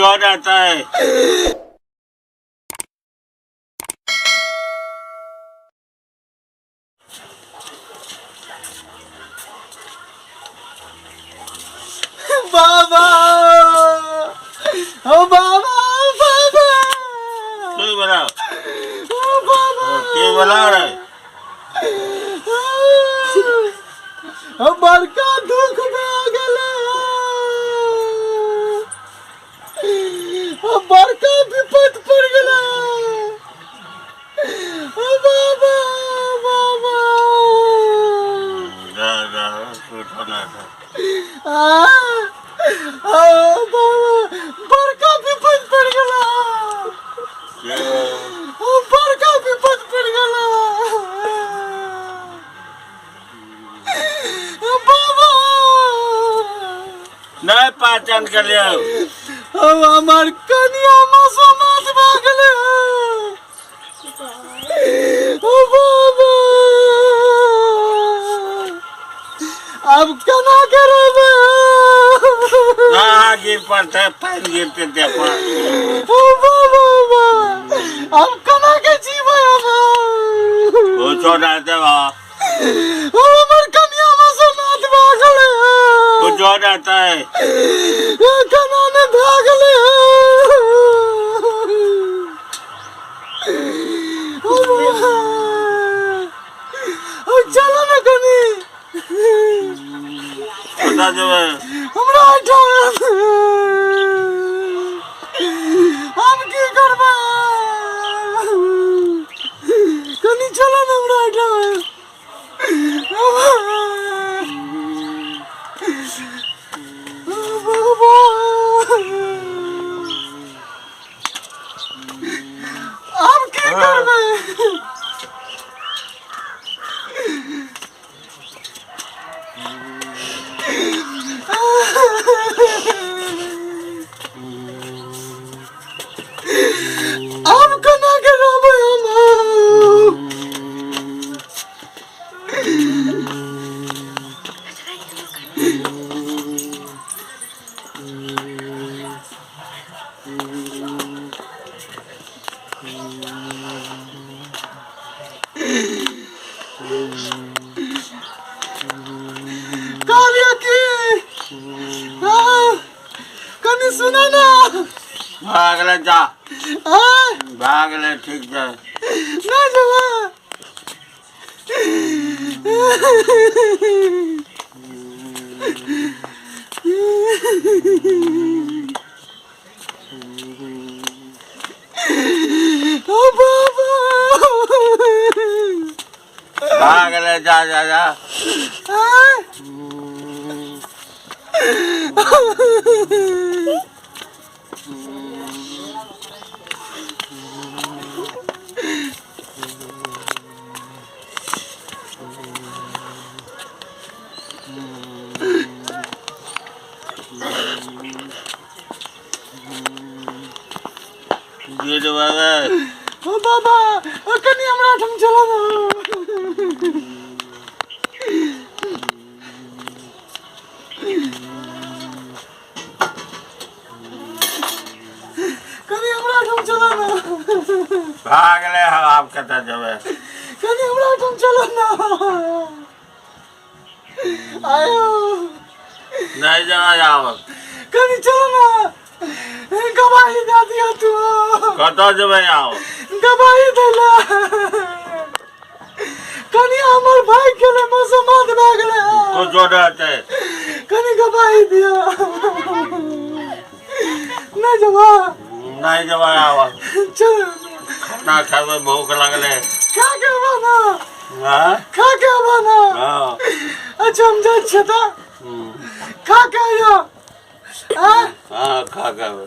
कुछो रहतै। बाबा, ओ बाबा, बाबा। की भेलौ? ओ बाबा। की भेलौ रे? ओ बड़का दुख भए गेलै, ओ बड़का विपद पड़ि गेलै। ओ बाबा, बाबा। जा जा, कुछो नहि छै। आ, आ, बाबा, बड़का विपद पड़ि गेलै। के? ओ बड़का विपद पड़ि गेलै बाबा। नहि पहचान के लियौ। ओ हमर कनिया मसोमात भऽ गेलै। ओ बाबा, आब केना करबै? कहाँ गिर पड़तै? पानि गिरतै देह पर। ओ बाबा, बाबा, आब केना के जीबै हम? कुछो नहि देबह। ओ हमर कनिया मसोमात भऽ गेलै। कुछो नहि हेतै। केना ने भऽ गेलै? ओ चलो ने कनी। कतऽ जेबै? हमरा एहिठाम हम की करबै? कनी चलो ने हमरा एहिठाम। बाबा, आब की करबै? आब केना के रहबै हम? कहलियै कि हाँ, कनी सुन ना। भागले जा। हाँ? भागले, ठीक छै। नहीं जेबै। ओ बाबा। भागले, जा जा जा। हाँ? जे जेबै? ओ बाबा, ओ कनी हमरा ठाम चलो ना। कनी हमरा ठाम चलो ना। भागले, हम आब कतऽ जेबै? कनी हमरा ठाम चलो ना। आयो। नहि जेबै आब। कनी चलो ना, गवाही दे दिया तू। कतऽ जेबै आब? गवाही देला कनी, हमर भाई गेलै, मसमात भए गेलै। कुछो नहि हेतै। कनी गवाही दिया। नहीं जबा? नहि जेबै आब। चल। खाना खेबै, भूख लगलै। खा के आबा ना। हाँ? खा के आबा ना। हाँ। अच्छा, हम जाइ छियै तऽ। खा के आइयो। हाँ? हाँ, खा के आबै।